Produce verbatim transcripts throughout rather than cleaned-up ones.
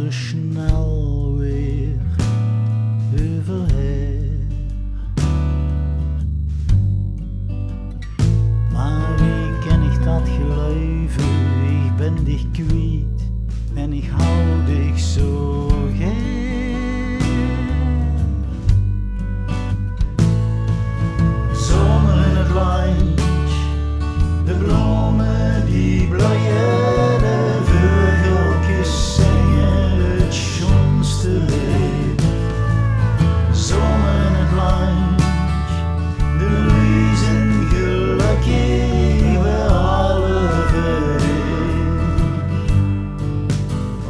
Zo snel weer euverhaer. Mer wie kin ich dat geluive? Ich bin dich kwiet en ich haw dich zo gaer. Zomer in 't landj, de blome die bleie, de veugelkes zinge 't sjoonste leed. Zomer in 't landj, de luuj zeen gelökkig, weer allebei,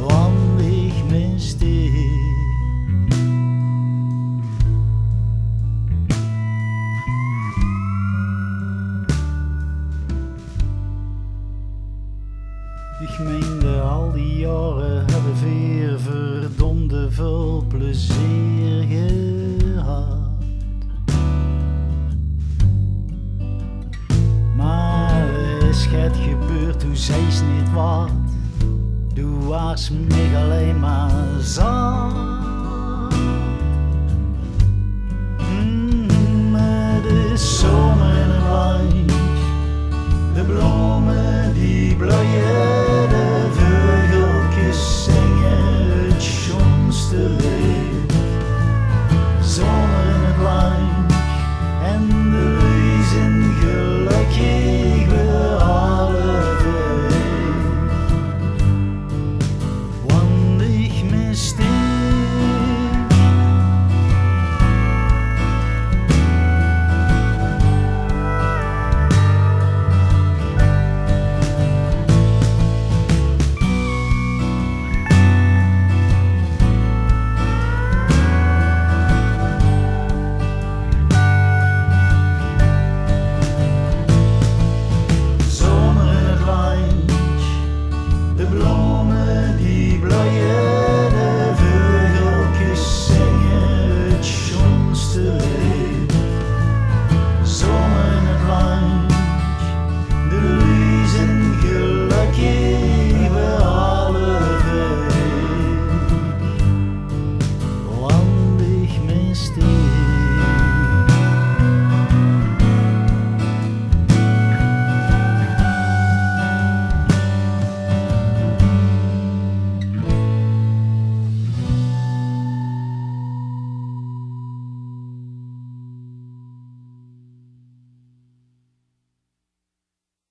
want ich mis dich. Ich meinde, al die jaore höbbe veer verdómde väöl plezeer gehad. Mer is get gebeurd, doe zeis neet wat. Doe waars mich allein mer zat.